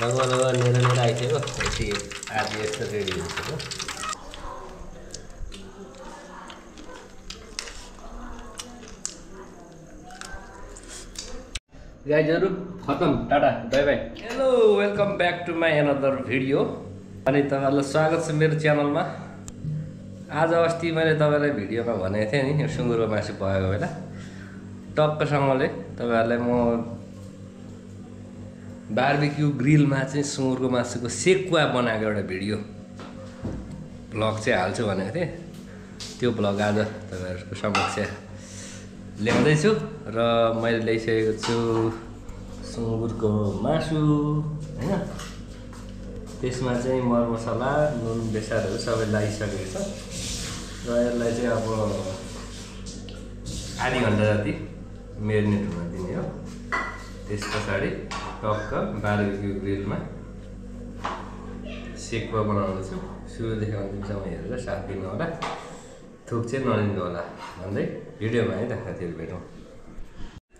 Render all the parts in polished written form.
लगभग लिएर आइसक्यो। यति आधी यस्तो रेडी हुन्छ। गाइजहरु खतम, tata bye bye. Hello, welcome back to my another video. अनि तपाईहरुलाई स्वागत छ मेरो च्यानलमा। आज अस्ति मैले तपाईलाई भिडियोमा भनेको थिएँ नि, सुँगुरको मासु पकाएको बेला टक्कसँगले तपाईहरुलाई म बारबेक्यू ग्रिलमा चाहिँ सुँगुरको मासुको सेकुवा बनाएको एउटा भिडियो भ्लग चाहिँ हाल्छु भनेको थिएँ। त्यो भ्लग आज तपाईहरुको समक्ष ल्याउँदैछु र मैले ल्याइसकेको छु सुँगुरको मासु हैन। त्यसमा चाहिँ मरमसला, नुन, बेसारहरू सबै लगाइसकेको छ र यसलाई चाहिँ अब आधी घण्टा जति मेरिनेट हुन दिने हो। त्यस पछाडि टक्क बारबेक्यू ग्रिलमा सेकुवा बनाउँदैछु। सुरुदेखि अन्तिमसम्म हेरेर साथ दिनु होला, थुक चाहिँ नलिनु होला भन्दै भिडियोमा है देखातिर भेटौँ।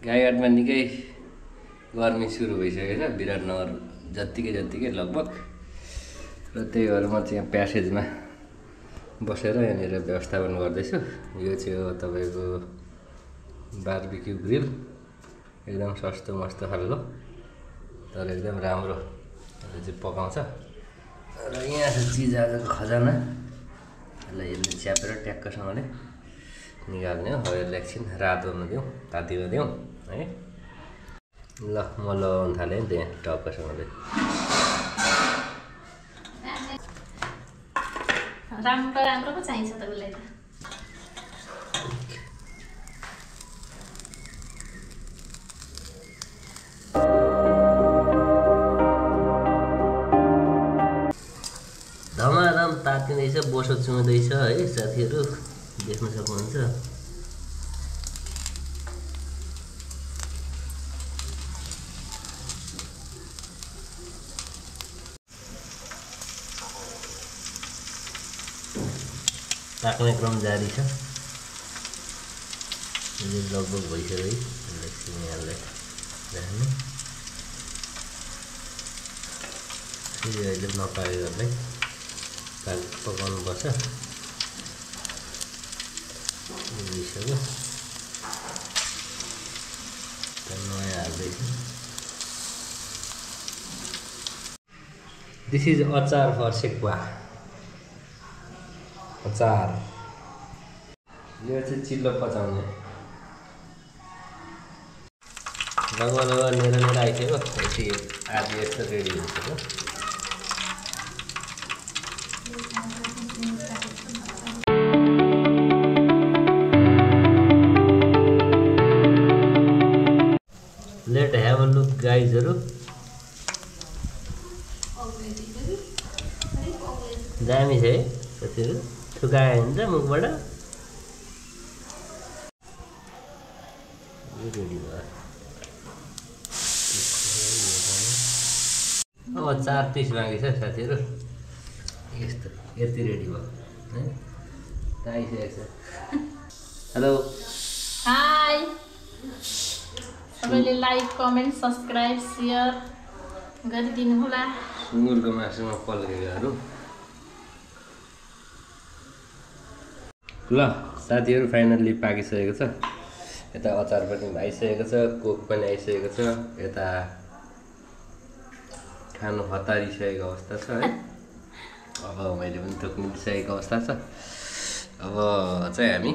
गाईघाटमा निकै गर्मी सुरु भइसकेको छ, विराटनगर जत्तिकै लगभग। र त्यही भएर म चाहिँ प्यासेजमा बसेर यहाँनिर व्यवस्थापन गर्दैछु। यो चाहिँ हो तपाईँको बारबेक्यू ग्रिल, एकदम सस्तो मस्तो खालको तर एकदम राम्रो चाहिँ पकाउँछ। र यहाँ छ चिज आजको खजाना। यसलाई यसले च्यापेर ट्याक्कसँगले निकाल्ने हो। अब यसलाई एकछिन रातो हुन दिउँ, तातिन दिउँ है। ल म लगाउन थालेँ नि त्यहाँ टक्कसँगले। राम्रो पो चाहिन्छ तपाईँलाई त। धमाधम तातिँदैछ, बोसो चुउँदैछ है साथीहरू, देख्न सक्नुहुन्छ। पाक्ने क्रम जारी छ। लगभग भइसक्यो है। यहाँलाई राख्ने फेरि अहिले नपाकेकोलाई पकाउनुपर्छ। भइसक्यो, नयाँ हाल्दैछु। दिस इज अचार फर सेकुवा। अचार यो चाहिँ चिल्लो पचाउने। लगभग लिएर आइसक्यो। यति आधी यस्तो रेडी हुन्छ। लेट ह्याभ अ लुक गाइजहरु। दामी छ है साथीहरु, थुकायो हुन्छ मुखबाट। रेडी भयो। अब 4 पिस बाँकी छ साथीहरु। यस्तो यति रेडी भयो है। आइसकेको छ। Hello, high. तपाईले लाइक, कमेन्ट, सब्स्क्राइब, शेयर गरिदिनु होला। सुँगुरको मासुमा पल्केकोहरू। ल साथीहरु, फाइनल्ली पाकिसकेको छ। यता अचार पनि आइसकेको छ, कोक पनि आइसकेको छ। यता खानु हतारिसकेको अवस्था छ है। अब मैले पनि थुक्निसकेको अवस्था छ। अब चाहिँ हामी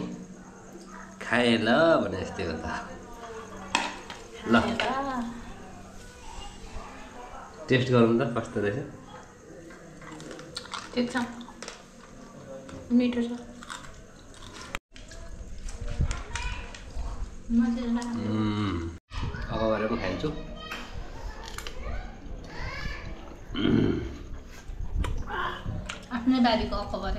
खाए ल भने जस्तै हो त। ल टेस्ट गरौँ त कस्तो रहेछ। ठिक छ, मिठो छ। अगाएर पनि खान्छु। आफ्नै बारीको अखबार।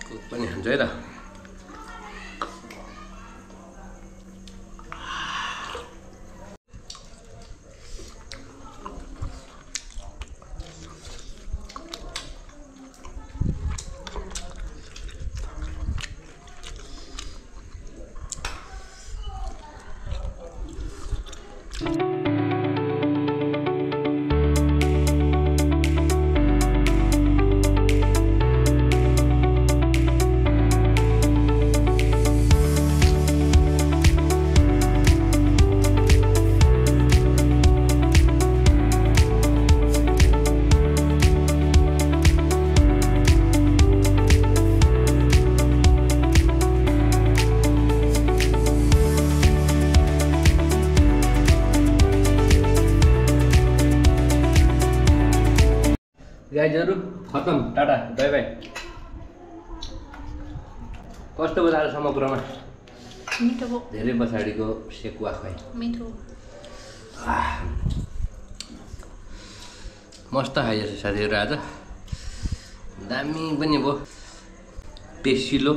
कोक पनि खान्छ है त। खत्तम टाटा बाई बाई कस्तो भयो आज समग्रमा मिठो भयो धेरै पछाडिको सेकुवा खुवाई मिठो मस्त खाइएछ साथीहरू आज दामी पनि भयो पेसिलो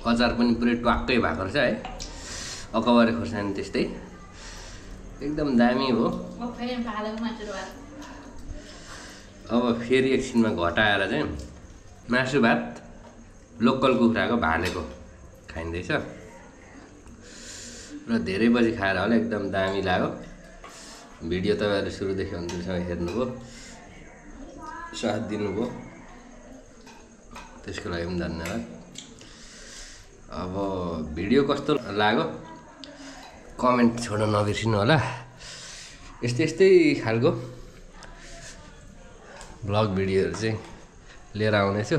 अचार पनि पुरै ट्वाक्कै भएको रहेछ है अकबरे खोर्सानी त्यस्तै एकदम दामी हो अब फेरि एकछिनमा घटाएर चाहिँ मासु भात लोकल कुखुराको भालेको खाइँदैछ र धेरै बजी खाएर होला एकदम दामी लाग्यो भिडियो तपाईँहरूले सुरुदेखि अन्तिमसम्म हेर्नुभयो साथ दिनुभयो त्यसको लागि पनि धन्यवाद अब भिडियो कस्तो लाग्यो कमेन्ट छोड्न नबिर्सिनु होला यस्तै खालको भ्लग भिडियोहरू चाहिँ लिएर आउनेछु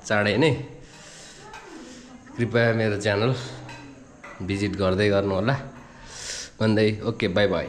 चाँडै नै कृपया मेरो च्यानल भिजिट गर्दै गर्नु होला भन्दै ओके बाई बाई